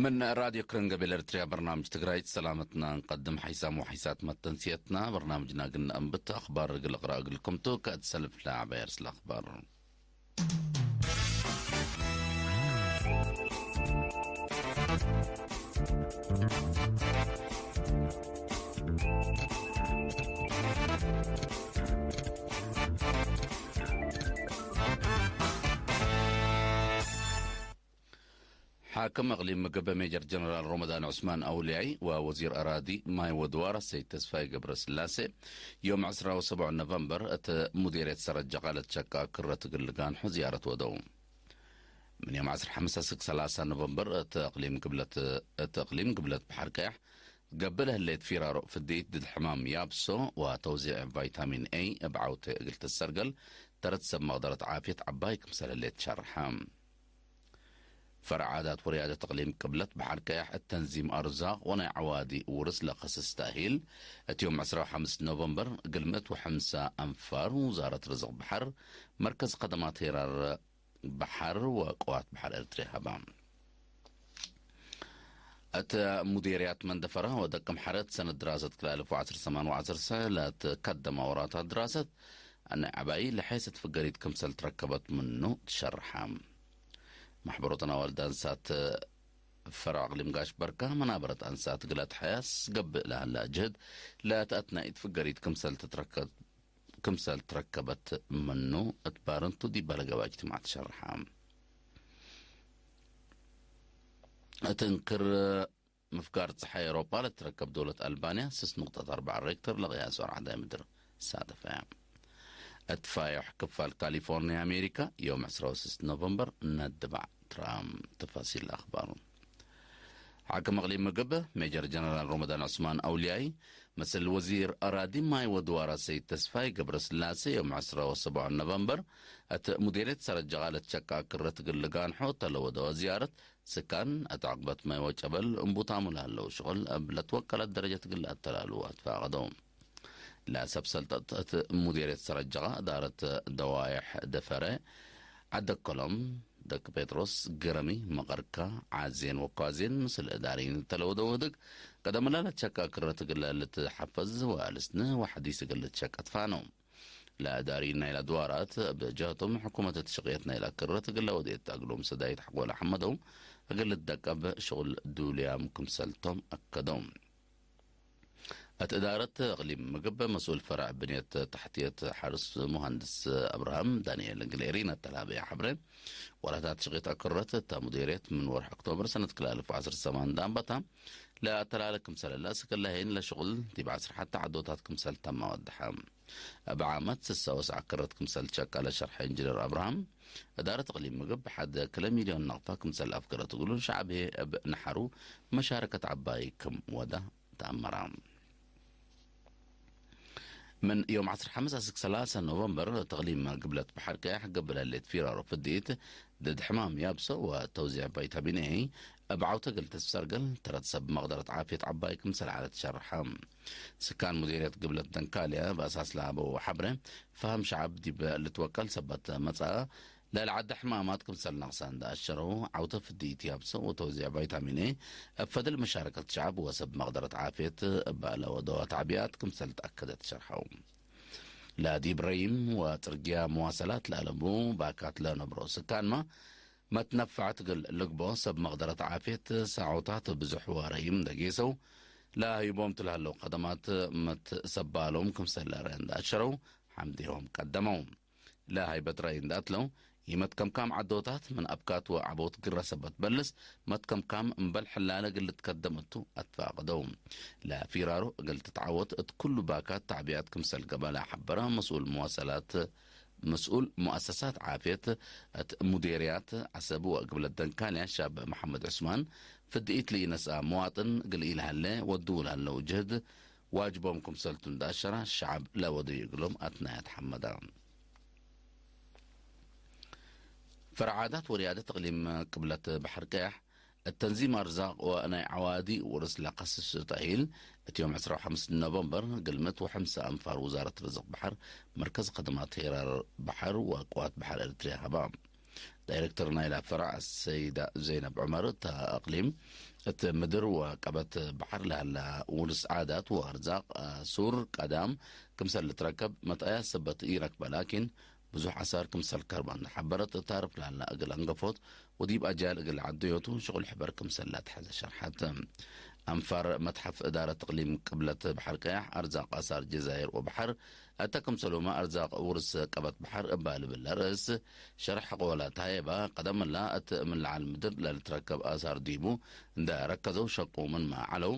من راديو كرنقبيل إرتريا برنامج تقرايت سلامتنا نقدم حيسام وحيسات متنسيتنا برنامجنا قلنا أنبت أخبار قل أقرأ قل كمتو كأد سلف لا عبير سل أخبار. حاكم إقليم مقبة ميجر جنرال رمضان عثمان أولياي ووزير أراضي ماي ودوار السيد تسفاي قبر سلاسة يوم عسرة وسبع نوفمبر أت مديرية سرجقة لتشكا كرة قلقان حزيارة ودو. من يوم عسر حمسة سك سلاسة نوفمبر أت إقليم قبلة أت إقليم قبلة بحر كاح قبل هليت فيرارو في الديت ضد حمام يابسو وتوزيع فيتامين اي بعوت قلت السرقل ترت سب مقدرة عافية عباي كمسل هليت شرحام. فرع عادات وريادة إقليم قبلة بحر كايح التنظيم أرزاق وناي عوادي ورس لخص تأهيل. اتيوم عسرة وحمس نوفمبر قلمت وحمسة أنفار وزارة رزق بحر مركز خدمات هيرار بحر وقوات بحر إرتري هبام. أت مديريات من دفرة ودكم حرت سنة دراسة كلالف وعسر سمان وعسر سهلات كدما وراتها دراسة أن عباي لحيث تفقريت كمسل تركبت منه تشرحام. ማሕበሮተን ኣዋልድ ኣንሳት ፈረቕ ኣቕሊም ጋሽ በርካ መናበረት ኣንሳት ግለት ሓያስ ገብእ ላህላ ጅህድ ለተኣትና ኢትፍገሪት ክምሰል ትትረከብ ክምሰል ትረከበት ምኑ እትባርንቱ ዲባለ ገባጅ ትማዕት ሸርሓ እትንክር ምፍጋር ጸሓይ ኤውሮጳ ለትረከብ ዶለት ኣልባንያ ስስ ንቕጠት ኣርባዓ ሬክተር ለቕያሶ ኣርዓዳይ ምድር ሳተፈያ። እትፋዮሕ ክፋል ካሊፎርኒያ ኣሜሪካ ዮም ዕስራ ወስስ ኖቨምበር ነድባዕ ትራምፕ። ተፋሲል ኣኽባሩ ሓክም እቕሊም ምግብ ሜጀር ጀነራል ሮመዳን ዑስማን ኣውልያይ፣ ምስል ወዚር ኣራዲ ማይ ወድዋራ ሰይድ ተስፋይ ገብረስላሴ ዮም ዕስራ ወሰብዓ ኖቨምበር እቲ ሙዲሬት ሰረጃ ቃለት ሸቃ ክረት ግልጋንሖ ተለወደወ ዝያረት ስካን ኣቲ ዕቕበት ማይ ወጨበል እምቡታሙ ላለው ሽቕል እብ ለትወከለት ደረጀት ግል ኣተላሉ ኣትፋቐዶ። ለሰብ ሰልጠት እቲ ሙዲሬት ሰረጃ እዳረት ደዋይሕ ደፈረ ዓደከሎም ደቂ ጴጥሮስ ገረሚ መቐርካ ዓዜን ወኳዜን ምስል እዳሪን ተለወደ ውህድግ ቀደም ላለት ሸቃ ክረት ግለ ልትሓፈዝ ወልስን ዋሕዲ ስግል ልትሸቀጥፋ ነው። ለዳሪ ናይ ለድዋራት ብጀህቶም ሕኩመት እቲ ሽቕየት ናይ ለክረት ግለ ወዴት ኣግሎም ሰዳይት ሓጎላ ሓመዶም እግል ልትደቀብ ሽቕል ዱልያም ክምሰልቶም ኣከዶም። እቲ እዳረት እቕሊም ምግብ መስኡል ፈራዕ ብንየት ታሕትየት ሓርስ ሙሃንድስ ኣብርሃም ዳንኤል እንግሌሪ ነተላበየ ሓብረ ወራታት ሽቕየት ኣክረት እታ ሙዴርየት ምን ወርሒ ኦክቶበር ሰነት ክላልፍ ዓሰርተ ሰማን ዳምባታ ለኣተላለ ክምሰለላ ስከላሄን ለሽቕል ዲብ ዓሰርተ ሓታ ዓዶታት ክምሰል ተማ ወድሓ። ብዓመት ስሳ ወስዓ ክረት ክምሰል ሸቃለ ሸርሐ ኢንጂነር ኣብርሃም እዳረት እቕሊም ምግብ ሓደ ክለ ሚልዮን ናቕፋ ክምሰል ኣፍገረት እግሉ ሻዕቤ እብ ንሓሩ መሻረከት ዓባይ ክም ወዳ ተኣመራ። من يوم عصر حمس أسك ثلاثة نوفمبر تغليم قبلة بحر كاح قبل اللي تفيرارو في الديت ضد حمام يابسة وتوزيع فيتامين اي بعوتة قلت السرقل ترتسب مقدرة عافية عبايك مسل على تشرحم. سكان مديرية قبلة دنكاليا بأساس لابو حبرة فهم شعب دي لتوكل سبت متى لا العد حمامات كمسل نقصان دا الشرو عوتة في الديت يابسة وتوزيع فيتامين اي فضل مشاركة شعب وسب مقدرة عافية بقى لو دوا تعبيات كمسل تأكدت شرحهم. لا دي بريم وترقيا مواصلات لا لبو باكات لا نبرو سكان ما ما تنفعت قل لقبو سب مقدرة عافية ساعوتات بزح وريم دقيسو لا هيبوم تلهلو قدمات مت سبالهم كمسل رين دا الشرو حمديهم قدموا. ለሃይበት ራእይ እንዳትለው፣ ይመትከምካም ዓዶታት ምን ኣብካት ወዓቦት ግረሰበት በልስ፣ መትከምካም እምበል ሕላለ ግልት ከደመቱ ኣትፋቅደው። ለፊራሮ እግል ትትዓወት እት ኩሉ ባካት ታዕቢያት ክምሰል ገበላ ሓበራ መስኡል መዋሰላት መስኡል ሙኣሰሳት ዓፍየት እት ሙዴርያት ዓሰብ ወእግብለት ደንካልያ ሻብ መሓመድ ዑስማን ፍድኢት ለኢነስኣ መዋጥን እግል ኢልሃለ ወድውል ሃለው ጅህድ ዋጅቦም ክምሰልቱ እንዳሸራ ሸዓብ ለወደዩ እግሎም ኣትናያት ሓመዳ። ፈርዓዳት ወርያደት እቅሊም ቅብለት ባሕር ቀያሕ እተንዚም ኣርዛቅ ወናይ ዓዋዲ ውርስ ለቀስስ ተሂል እትዮም ዕስራ ወሓምስ ኖቨምበር ግልምት ወሐምሳ ኣንፋር ውዛረት ርዝቅ ባሕር መርከዝ ከደማት ሄራር ባሕር ወቅዋት ባሕር ኤርትርያ ሃባ። ዳይሬክተር ናይላ ፈራዕ ሰይዳ ዘይነብ ዑመር፣ እታ ኣቕሊም እቲ ምድር ወቀበት ባሕር ላላ ውርስ ዓዳት ወኣርዛቕ ሱር ቀዳም ክምሰል ልትረከብ መትኣያ ሰበት ይረክበ፣ ላኪን ብዙሕ ኣሳር ክምሰል ከርባ እንዳሓበረት፣ እታ ርፍላላ እግል ኣንገፎት ወዲብ ኣጃል እግል ዓደዮቱ ሽቁል ሕበር ክምሰል ላትሓዘ ሸርሓት። ኣንፋር መትሓፍ እዳረት እቅሊም ቅብለት ባሕር ቀያሕ ኣርዛቅ ኣሳር ጀዛይር ወባሕር፣ እታ ክምሰሉማ ኣርዛቅ ውርስ ቀበት ባሕር እባ ልብል ርእስ ሸርሕ ቆላ ታየባ፣ ቀደምላ እት ምን ለዓል ምድር ለልትረከብ ኣሳር ዲቡ እንዳ ረከዘው ሸቁ ምን ማዓለው፣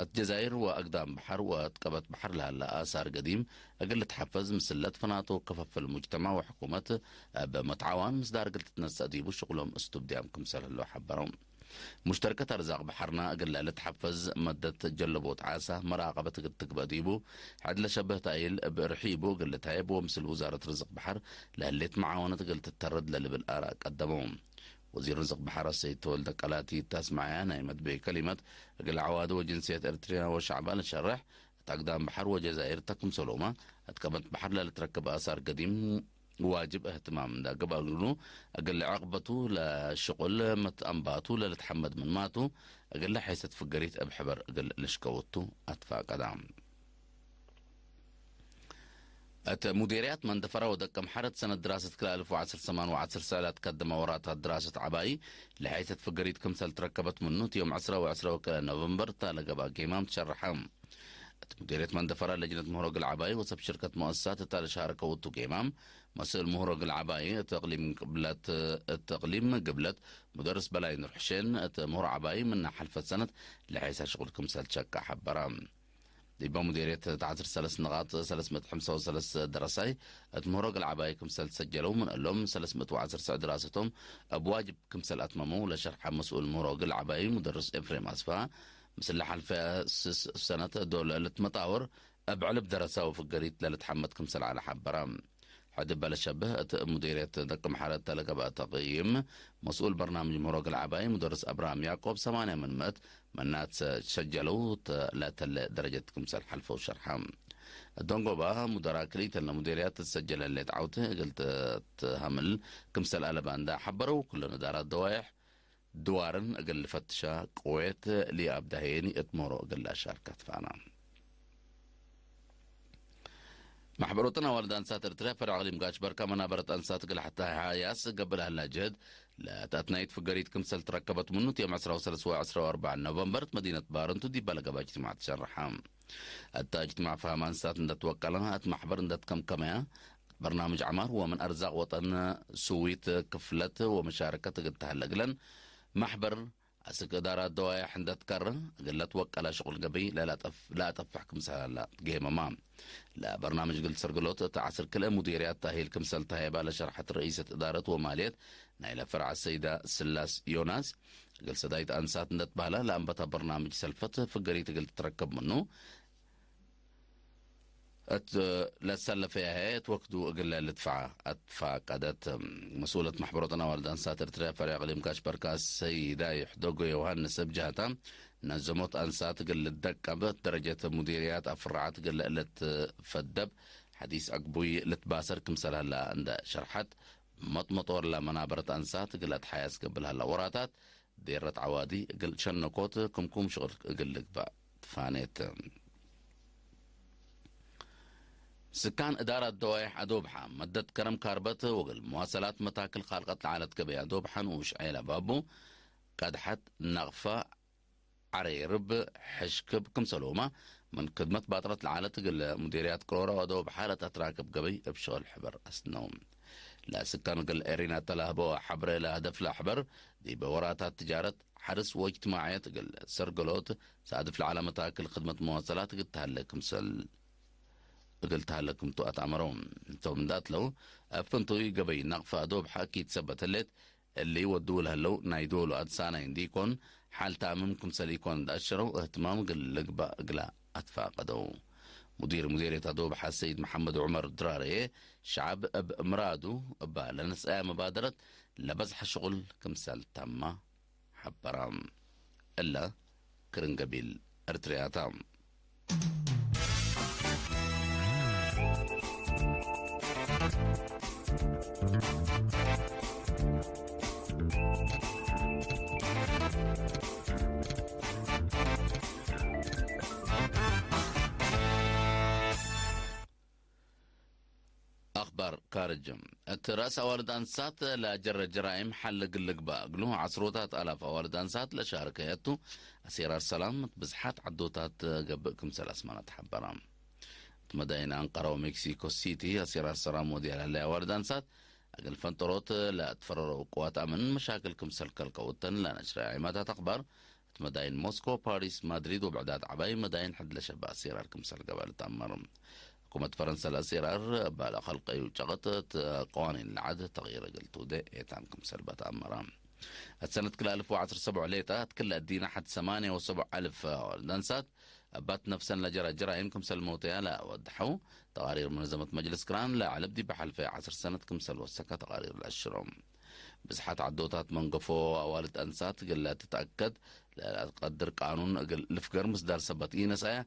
እት ጀዛይር ወኣግዳም ባሕር ወእት ቀበት ባሕር ለሃላ ኣሳር ገዲም እግል ልትሓፈዝ ምስለት ፈናቶ ክፍፍል ሙጅተማ ወሕኩመት እብ መትዓዋን ምስዳር እግል ትትነሰእ ዲቡ ሽቁሎም እስቱብ ዲያም ክምሰል ህለው ሓበረው። ሙሽተርከት ኣርዛቅ ባሕርና እግል ልትሓፈዝ መደት ጀለቦት ዓሳ መራቀበት እግል ትግበእ ዲቡ፣ ሕድ ለሸብህ ታይል እብ ርሒቡ እግል ልታየብ ወምስል ውዛረት ርዝቅ ባሕር ለህሌት መዓወነት እግል ትተረድ ለልብል ኣራእ ቀደመው። ወዚር ርዝቅ ባሕር ሰይድ ተወልደ ቀላቲ ታስማዕያ ናይ መድበይ ከሊመት እግል ዓዋዲ ወጅንስየት ኤርትርያ ወሻዕባ ልሸርሕ፣ እት ኣግዳም ባሕር ወጀዛይር ተክምሰሎማ እት ቀበት ባሕር ለልትረክብ ኣሳር ገዲም ዋጅብ እህትማም እንዳግብ እግሉ እግል ዕቅበቱ ለሽቁል መትኣንባቱ ለልትሐመድ ምን ማቱ እግል ሐይሰት ፍገሪት እብ ሕበር እግል ልሽከወቱ ኣትፋቀዳ። እት ሙዴርያት መንደፈራ ወደቀም ሐረት ሰነት ድራሰት ክላልፍ ወዓስር ሰማን ወዓስር ሰዕላት ከደመ ወራታት ድራሰት ዓባይ ለሐይሰት ፍገሪት ክምሰል ትረከበት ምኑት ዮም ዕስራ ወዕስራ ወክልተ ኖቨምበር ታለገባ ጌማም ትሸርሐ። እት ሙዴርየት መንደፈራ ለጅነት ምህሮ ግል ዓባይ ወሰብ ሽርከት መؤሰሳት እታ ለሻረከ ውቱ ጌማም መስል ምህሮ ግል ዓባይ እት እቅሊም ግብለት፣ እት እቅሊም ግብለት ሙደርስ በላይ ኑር ሕሼን እት ምህሮ ዓባይ ምና ሐልፈት ሰነት ለሐይሳ ሽቁል ክምሰል ሸቃ ሐበራ። ዲባ ሙዴርየት ተዓስር ሰለስ ንቓጥ ሰለስ ምእት ሐምሳ ወሰለስ ደረሳይ እት ምህሮ ግል ዓባይ ክምሰል ሰጀለው ምን እሎም ሰለስ ምእት ወዓስር ሰዕ ድራሰቶም እብ ዋጅብ ክምሰል ኣትመመው ለሸርሐ መስኡል ምህሮ ግል ዓባይ ሙደርስ ኤፍሬም ኣስፋ፣ ምስለ ሐልፈ ስስ ሰነት ዶል ልትመጣወር እብ ዕልብ ደረሳ ወፍገሪት ለልትሐመድ ክምሰል ዓለ ሐበራ። ሕድ በለ ሸብህ እት ሙዴርየት ደቂ መሐረት ተለገባ ተቅይም መስኡል በርናምጅ ምህሮ ግል ዓባይ ሙደርስ ኣብርሃም ያዕቆብ ሰማንያ ምን ምእት መናት ሰጀለው ለተለ ደረጀት ክምሰል ሐልፈው ሸርሐ። ደንጎባ ሙደራ ክልኢተን ለሙዴርያት ትሰጀለሌት ዓውት እግል ትሃምል ክምሰል ኣለባ እንዳ ሐበረው፣ ኩለን እዳራት ደዋይሕ ድዋርን እግል ልፈትሻ ቅዌት ሊኣብዳሄኒ እት ምህሮ እግል ላሻርካ ትፋና። ማሕበር ወጠን ኣዋልድ ኣንሳት ኤርትርያ ፈርዕ እቅሊም ጋሽ በርካ መናበረት ኣንሳት እግል ሓታ ሃያስ ገብር ሃላ ጀህድ ለታትናይት ፍገሪት ክምሰል ትረከበት ምኑት ዮም ዕስራ ወሰለስተ ወዕስራ ወኣርባዕ ኖቨምበር መዲነት ባረንቱ ዲባ ለገባ እጅትማዕ ትሸርሓ። እታ እጅትማዕ ፈሃም ኣንሳት እንደትወቀላ እት ማሕበር እንደትከምከመያ በርናምጅ ዓማር ወምን ኣርዛቅ ወጠን ስዊት ክፍለት ወመሻረከት እግል ተሃለ እግለን ማሕበር ኣስክ እዳራ ደዋያ ሕንደት ከረ እግለት ወቀላ ሽቁል ገበይ ለላጠፍ-፣ ለኣጠፍሕ ክምሰላላ ትገመማ። ለበርናምጅ ግል ሰርግሎት እታ ዓስር ክልኤ ሙዲርያት ታሂል ክምሰል ታሄባ ለሸርሐት ረኢሰት እዳረት ወማልየት ናይ ለፈርዓ ሰይዳ ስላስ ዮናስ፣ እግል ሰዳይት ኣንሳት እንደት ባህላ ለኣንበታ በርናምጅ ሰልፈት ፍገሪት እግል ትትረከብ ምኑ፣ እት ለሰለፈያሀ እት ወክዱ እግለ ልድፋዓ ኣትፋቀደት። መስኡለት ማሕበሮት ኣዋልድ ኣንሳት ኤርትርያ ፈርያ እቅሊም ጋሽ በርካ ሰይዳ ይሕደጎ ዮሃንስ እብ ጀህታ፣ ነዘሞት ኣንሳት እግል ልደቀብ ደረጀት ሙዲርያት ኣፍራዓት እግል ልትፈደብ ሐዲስ ኣግቡይ ልትባሰር ክምሰል ሀላ እንደ ሸርሐት፣ መጥመጦ ወላ መናበረት ኣንሳት እግል ኣትሓያስ ገብል ሀላ ወራታት፣ ዴረት ዓዋዲ እግል ሸነኮት ክምኩም ሽቅል እግል ልግባእ ትፋኔት። ስካን እዳራት ደዋይሕ ኣዶብሓ መደት ከረም ካርበት ወግል መዋሰላት መታክል ካልቀት ለዓለት ገበይ ኣዶብሓ ንኡሽ ዔላ ባቡ ቀድሐት ነቕፋ ዓሬርብ ሕሽክብ ክምሰሎማ ምን ክድመት ባጥረት ለዓለት እግል ሙዲርያት ቅሮሮ ኣዶብሓ ለተትራክብ ገበይ እብ ሽቅል ሕበር ኣስነው። ለስካን እግል ኤሪና ተላህበ ሐብረ ለሀደፍ ለሕበር ዲበ ወራታት ትጃረት ሐርስ ወእጅትማዕየት እግል ሰርገሎት ሳድፍ ለዓለ መታክል ክድመት መዋሰላት እግል ተሃለ ክምሰል፣ እግል ተሃለ ክምቱ ኣትኣመረው። እንቶም እንዳትለው፣ እብ ፍንቱይ ገበይ ናቕፋ ዶብ ሓኪት ሰበት ህሌት፣ እሊ ወድው ለህለው ናይ ዶሉ ኣድሳናይ እንዲኮን፣ ሓልታ እምም ክምሰል ኢኮን እንዳኣሸረው እህትማም እግል ልግባእ እግላ ኣትፋቀደው። ሙዲር ሙዲርየት ኣዶብሓ ሰይድ መሐመድ ዑመር ድራርየ፣ ሸዓብ እብ ምራዱ እባ ለነስኣያ መባደረት ለበዝሐ ሽቁል ክምሰል ታማ ሐበራ። እለ ክርን ገቢል እርትርያታ። ካርጅ። እቲ ራስ ኣዋልድ ኣንሳት ለጀረ ጀራይም ሓለ ግልግ ባእግሉ ዓስሮታት ኣላፍ ኣዋልድ ኣንሳት ለሻርከ የቱ ኣሴራር ሰላም ብዝሓት ዓዶታት ገብእ ክምሰል ኣስማና ተሓበራ። እቲ መዳይን ኣንቃራው ሜክሲኮ ሲቲ ኣሴራር ሰላም ወዲያ ላለይ ኣዋልድ ኣንሳት ኣገል ፈንጠሮት ለትፈረረው ቅዋት ኣምን መሻክል ክምሰል ከልቀውተን ለነሽረ ዒማታት ኣኽባር እቲ መዳይን ሞስኮ፣ ፓሪስ፣ ማድሪድ ወብዕዳት ዓባይ መዳይን ሕድለ ሸባ ኣሴራር ክምሰል ገባል ተኣመሩ። ሕኩመት ፈረንሳ ለኣሴራር ባለ ኸልቀዩ ጨቐጥ እቲ ቀዋኒን ለዓድ ተቕይረ ገልትውደ ኤታን ክምሰል በተኣመራ። እቲ ሰነት ክልኣልፍ ወዓስር ሰብዑ ሌጣ ትክለ ኣዲና ሓድ ሰማንያ ወሰብዑ ኣልፍ ኣዋልድ ኣንሳት ኣባት ነፍሰን ለጀራጀራይን ክምሰል መውተያ ለወድሐው ተቓሪር መነዘመት መጅልስ ክራን ለዓለብ ዲብ ሓልፈ ዓስር ሰነት ክምሰል ወሰካ ተቓሪር ለኣሽሮም። ብዝሓት ዓዶታት መንገፎ ኣዋልድ ኣንሳት እግል ትትኣከድ ለቀድር ቃኑን እግል ልፍገር ምስዳር ሰበት ኢነሳያ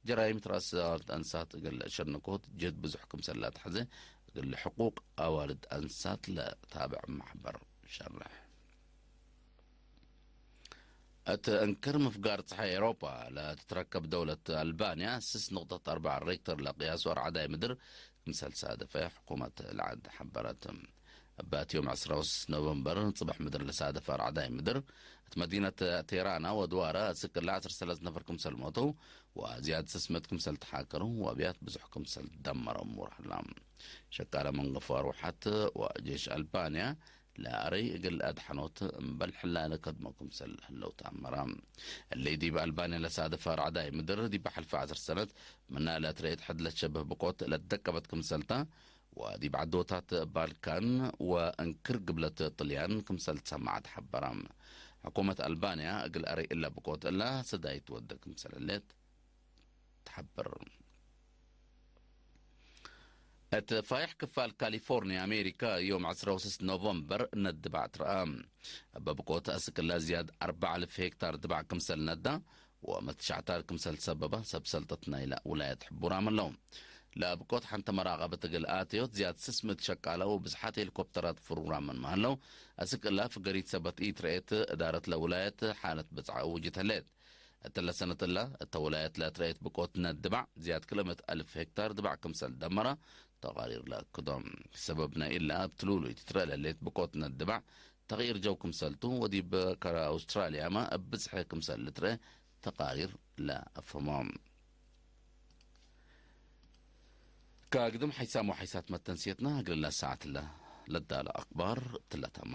ጀራይም ትራስ ኣዋልድ ኣንሳት እግል ሸርንኮት ጀድ ብዙሕ ክምሰላ ተሐዘ እግል ሕቁቅ ኣዋልድ ኣንሳት ለታብዕ ማሕበር ሸርሕ። እቲ እንክር ምፍጋር ፀሓይ ኤሮፓ ለትትረከብ ደውለት ኣልባንያ ስስ ንቕጠት ኣርባዓ ሬክተር ለቅያሱ ኣርዓዳይ ምድር ክምሰል ሳደፈ ሕኩመት ለዓድ ሓበረት። እባት ዮም ዕስራ ወስስ ኖቨምበር ጽባሕ ምድር ለሳደፈ ኣርዓዳይ ምድር እቲ መዲነት ቴራና ወድዋረ ስቅላ ዓሰርተ ሰለስተ ነፈር ክምሰል ሞተው ወዝያድ ስስመት ክምሰል ተሓከሩ ወብያት ብዙሕ ክምሰል ደመረው ምውርሃላ። ሸቃለ መንገፎ ኣርውሓት ወጀሽ ኣልባንያ ለኣረይ እግል ኣድሓኖት እምበል ሕላለ ከድሞ ክምሰል ህለው ተኣመራ። እለይ ዲብ ኣልባንያ ለሳደፈ ኣርዓዳይ ምድር ዲብ ሓልፈ ዓሰርተ ሰነት ምና ለትርኢት ሕድለት ሸብህ ብቆት ለደቀበት ክምሰልታ ወዲብ ዓዶታት ባልካን ወእንክር ግብለት ጥልያን ክምሰል ትሰማዓት ሓበራ። ሕኩመት ኣልባንያ እግል ኣረይ እላ ብቆት እላ ሰዳይት ወደ ክምሰለለት ትሓብር። እቲ ፋይሕ ክፋል ካሊፎርኒያ ኣሜሪካ ዮም ዓስራ ወስስ ኖቨምበር ነድባዕ ትረኣ። በብቆት ኣስቅላ ዝያድ ኣርባዓ ኣልፍ ሄክታር ድባዕ ክምሰል ነዳ ወመትሻዕታር ክምሰል ሰበባ ሰብ ሰልጠት ናይላ ውላያት ሕቡራም ኣለዉ። ለብቆት ሓንተ መራቐበት እግል ኣተዮት ዝያድ ስስምት ሸቃላ ወብዝሓት ሄሊኮፕተራት ፍሩራምን ማህለው ኣስቅላ ፍገሪት ሰበት ኢትረኤት እዳረት ለውላየት ሓለት ብጽዓ ውጅት ህሌት። እተለ ሰነትላ እተ ውላየት ለትረኤት ብቆት ነድባዕ ዝያድ ክልመት ኣልፍ ሄክታር ድባዕ ክምሰል ደመራ ተቓሪር ለክዶም። ሰበብ ናይ ኢላ ኣብ ትሉሉ ኢትትረእ ለሌት ብቆት ነድባዕ ተቕይር ጀው ክምሰልቱ ወዲብ ከራ ኣውስትራልያማ ኣብ ብዝሐ ክምሰል ልትረእ ተቓሪር ለኣፈሞም። ካግድም ሓይሳም ወሓይሳት መተንስየትና እግልላ ሰዓት ለ ለዳለ ኣክባር ትለተማ።